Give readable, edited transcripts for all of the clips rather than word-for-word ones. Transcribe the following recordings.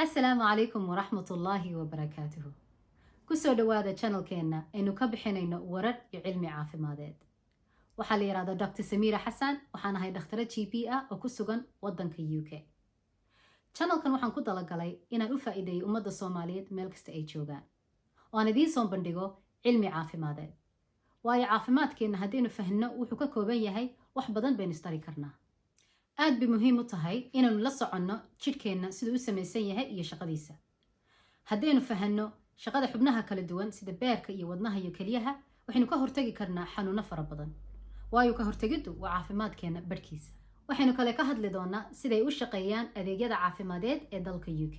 Asalaamu calaykum waraxmatullaahi wabarakaatuhu. Kusoo dhowaada channelkeenna aynu ka bixinayno warar iyo cilmi caafimadeed. Waxaa la yidhahdaa Dr Samiira Xasan. Waxaan ahay dhakhtaro GP ah oo ku sugan wadanka UK. Channelkan waxaan ku dalagalay inaan u faa'iideeyo ummadda Soomaaliyeed meel kasta ay joogaan oo aan idiin soo bandhigo cilmi caafimadeed, waayo caafimaadkeenna haddaynu fahno wuxuu ka kooban yahay, wax badan baynu istari karnaa. Aad bay muhiim u tahay inaynu la soconno jidhkeenna siduu u samaysan yahay iyo shaqadiisa. Haddaynu fahanno shaqada xubnaha kala duwan sida beerka iyo wadnaha iyo keliyaha, waxaynu ka hortagi karnaa xanuuno fara badan, waayo ka hortegiddu waa caafimaadkeenna barhkiisa. Waxaynu kale ka hadli doonaa siday u shaqeeyaan adeegyada caafimadeed ee dalka UK.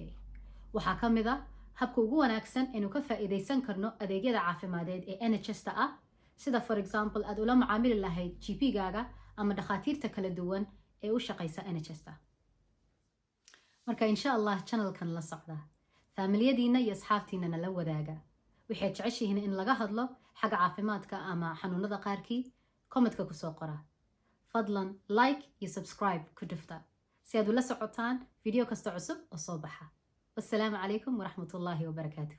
Waxaa ka mid a habka ugu wanaagsan aynu ka faa'iidaysan karno adeegyada caafimadeed ee NHS-ta ah, sida, for example, aad ula macaamili lahayd GP-gaaga ama dhakhaatiirta kala duwan ee u shaqaysa NHS-ta. Marka, insha Allah, channelkan la socda, faamiliyadiina iyo asxaabtiinana la wadaaga. Waxaad jeceshihiin in laga hadlo xagga caafimaadka ama xanuunada qaarkii, commentka kusoo qora. Fadlan like iyo subscribe ku dhufta si aad ula socotaan video kasta cusub oo soo baxa. Wassalaamu calaykum waraxmatullaahi wabarakaatuh.